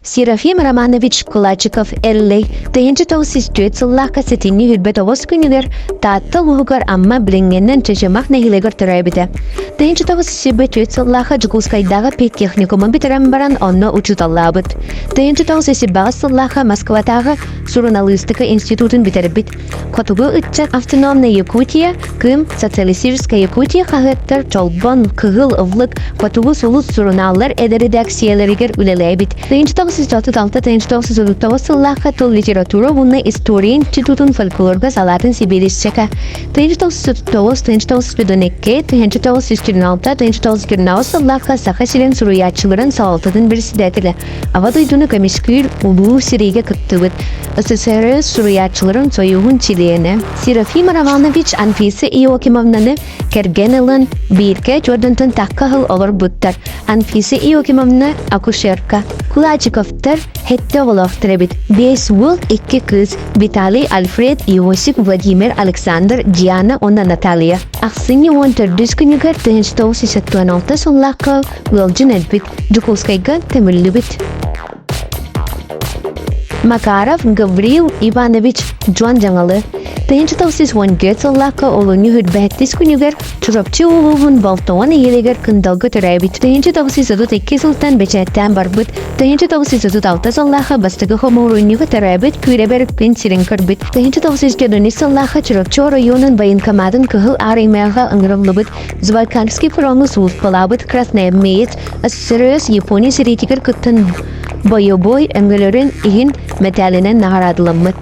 Серафим Романович Кулачиков-Эллэй 1904 сыллаахха сэтинньи 29 күнүгэр Таатта улууһугар Амма билиҥҥэнэн Чычымах нэһилиэгэр төрөөбүтэ. 1924 сыллаахха Дьокуускайдааҕы педтехникуму бүтэрэн баран онно учууталлаабыт. 1908 сыллаахха Москватааҕы суруналыыстыка институтун бүтэрбит. Хотугу ыччат Автономная Якутия, Кыым, Социалистическая Якутия хаһыаттар Чолбон, Кыһыл ыллык, Хотугу сулус сурунааллар эдэр эрэдээксийэлэригэр үлэлээбит. 1936-1939 сыллаахха тыл литература уонна история институтун фольклорга салаатын сэбиэдиссэйэ. 1939-1942, 1936-1946 сыллаахха Саха сирин суруйааччыларын салалтатын председателэ, Аҕа дойдуну көмүскүүр улуу сэриигэ кыттыбыт СССР суруйааччыларын сойууһун чилиэнэ Серафим Романович Анфиса Иоакимовнаны кэргэн ылан бииргэ Дьордантан тахха сыл олорбуттар. Анфиса Иоакимовна акушерка. Кулачиковтар сэттэ оҕолоохтор эбит. Биэс уол, икки кыыс Виталий, Альфред, Иосиф, Владимир, Александр, Диана уонна Наталья. Ахсынньы 14 күнүгэр 1976 сыллаахха ыалдьын өлбүт. Дьокуускайга көмүллүбүт. Макаров Гаврил Иванович Дьуон Дьаҥалы 1914 сыллаахха олунньу 27 күнүгэр Чурапчы улууһун Болтоҥо нэһилиэгэр Кындалга төрөөбүт. 1932 сылтан бэчээттээн барбыт. 1936 сыллаахха бастакы хомуурунньуга төрөөбүт Күүрэбэр күн сирин көрбүт. 1904 сыллаахха Чурапчы оройуонун военкоматын Кыһыл Аарыймыаҕа ыҥырыллыбыт. Забайкальский фроҥҥа сулууспалаабыт красноармеец СССР Япония сэриитигэр кыттан бойобуой өҥөлөрүн иһин мэтээлинэн наҕараадаламмыт.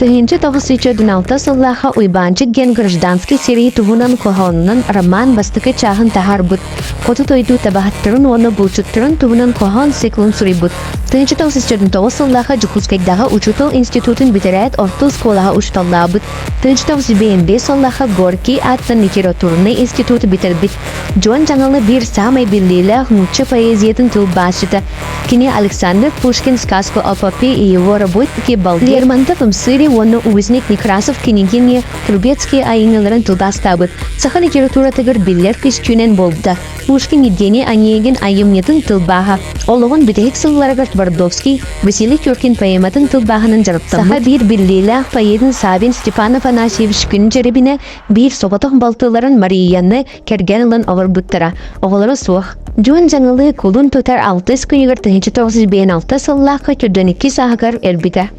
1996 сыллаахха Уйбаанчык диэн гражданскай сэрии туһунан хоһоонунан роман бастакы чааһын таһаарбыт, хоту дойду табаһыттарын уонна булчуттарын туһунан хоһоон циклын суруйбут. 1949 сыллаахха Дьокуускайдааҕы учуутал институтун бүтэрээт орто оскуолаҕа учууталлаабыт. 1955 сыллаахха Горький ааттан литературнай институту бүтэрбит. Дьуон Дьаҥалы биир саамай биллиилээх нуучча поэзиятын тылбаасчыта. Кини Александр Пушкин «Сказку о попе и его работнике Балде», Лермонтов «Ымсыыри» уонна Узник Некрасов кинигини Трубецкий айымньыларын тылбаастаабыт. Саха литературатыгар биллэр көстүүнэн буолбута. Пушкин Евгений Онегин Айымньытын тылбааһа. Олоҕун бүтэһик сылларыгар Твардовский Василий Теркин поэматын тылбааһынан дьарыктаммыт. Саха биир биллиилээх поэтын Савин Степан Афанасьевич күн дьэрибинэ биир соҕотох балтыларын Марияны кэргэн ылан олорбуттара. Оҕолоро суох. Дьуон Дьаҥылы кулун тутар алтыс күнүгэр 1956 сыллаахха 42 сааһыгар өлбүтэ.